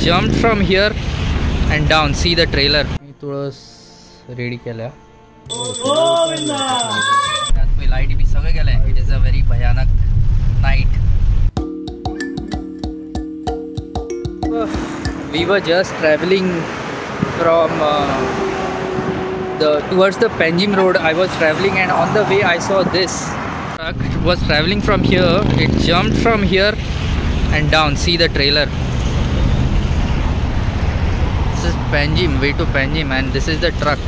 jumped from here and down. See the trailer. मी तुळस ready केल्या. Light बी सगळं गेलंय. It is a very भयानक night. We were just travelling from the towards the Panjim road. I was traveling and on the way I saw this truck was traveling from here. It jumped from here and down. See the trailer. This is Panjim, way to Panjim, and this is the truck.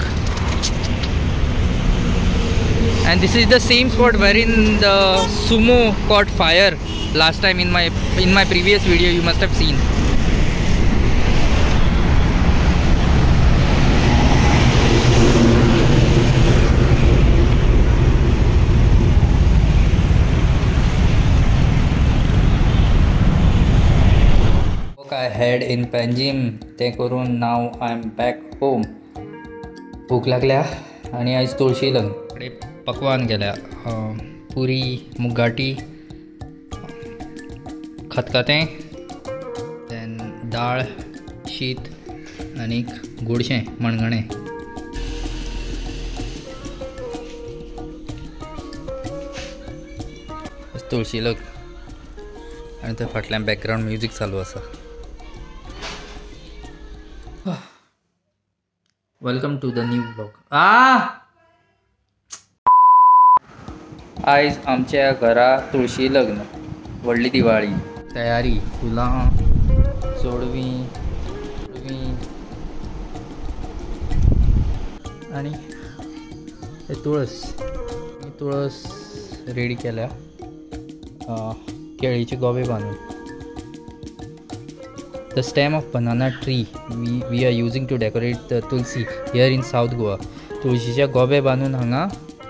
And this is the same spot wherein the Sumo caught fire last time. In my previous video you must have seen. I had in Panjim ते करून now I am back home. भूक लागल्या आणि आयज तुळशी लग्न. कडे पकवान केल्या, पुरी, मुगाटी, खतखतें, देन दाळ, शीत आनी गोडशें मणगणें. तुळशी लग्न आनी ते फाटल्यान बॅकग्रावंड म्युजीक चालू आसा. Welcome to the new vlog. आयज आमच्या घरा तुळशी लग्न, व्हडली दिवाळी तयारी, फुलां, जोडवीं आनी तुळस. तुळस रेडी केल्या केळीचे गोबे बांदून. The stem of banana tree we are using to decorate the tulsi here in South Goa. तुळशीच्या गोबे बांदून हांगा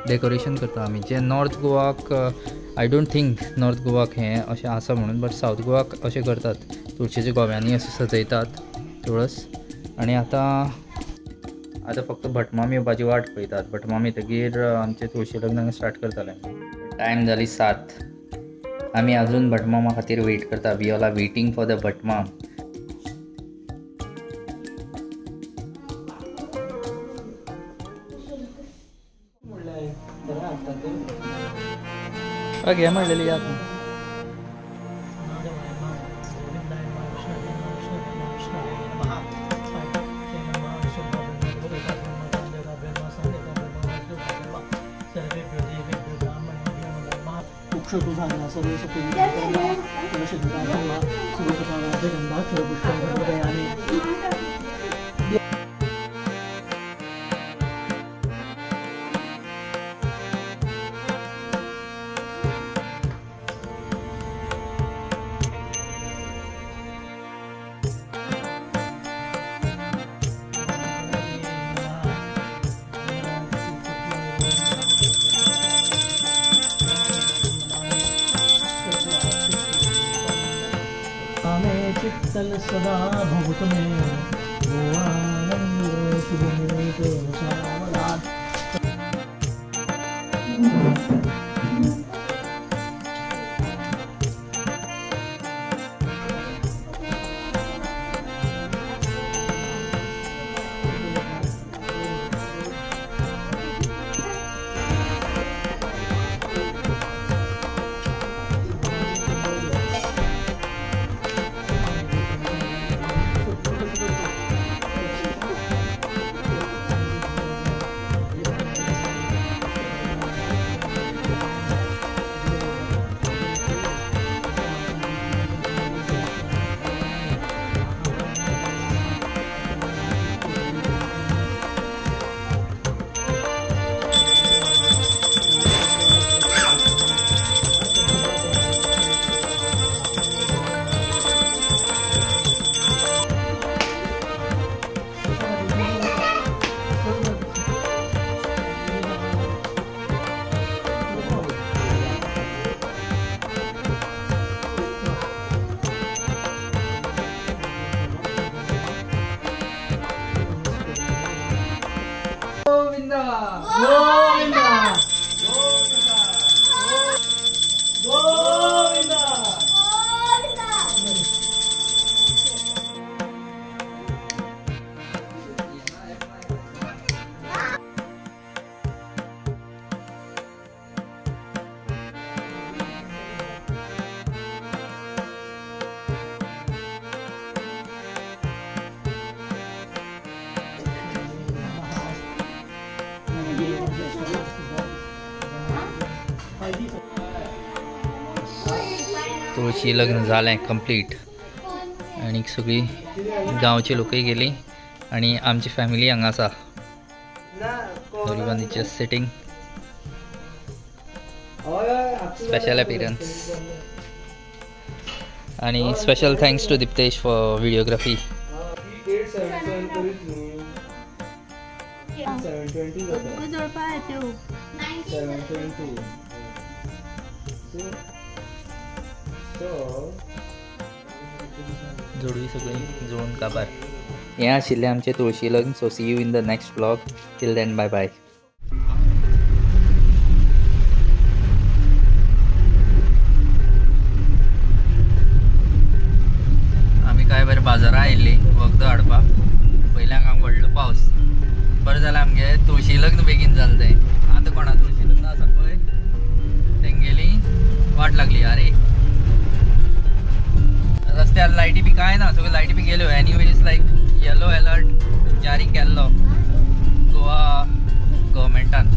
डेकोरेशन करता आमी. जे नॉर्थ गोवाक I don't think north गोवाक हें अशें आसा म्हणून, बट सावथ गोवाक अशें करतात, तुळशीच्या गोब्यांनी अशें सजयतात तुळस. आनी आतां आतां फक्त भटमाम येवपाची वाट पळयतात. भटमाम येतकीर आमचें तुळशी लग्न स्टार्ट करताले. टायम जाली 7. आमी अजून भटमामा खातीर वेट करता. We all are waiting for the भटमाम. घे म्हणलेली याद. सदा भवतु मे गोवानंद शुभमुहूर्ते सावधान. Govinda Govinda Govinda Govinda. तुळशी लग्न जालें कंप्लीट आनी सगळी गांवची लोकय गेली आनी आमची फॅमिली हांगा आसा. Everyone is just sitting. Special appearance आणि special thanks to Diptesh for videography. जोडवी सगळी जोडून काबार. हें आशिल्लें आमचें तुळशी लग्न. So see you in the next vlog. Till then bye bye. आमी काय बरें बाजारां आयिल्ली वखदां हाडपाक. पयल्याक हांगा व्हडलो पावस. बरें जालें आमगे तुळशी लग्न बेगीन जालें तें. आतां कोणा तुळशी लग्न आसा पळय तेंगेली वाट लागली. अरे रस्त्यार लायटी बी कांय ना, सगळ्यो लायटी बी गेल्यो. एनीवेज लायक येलो अलर्ट जारी केल्लो गोवा गव्हर्मेंटान.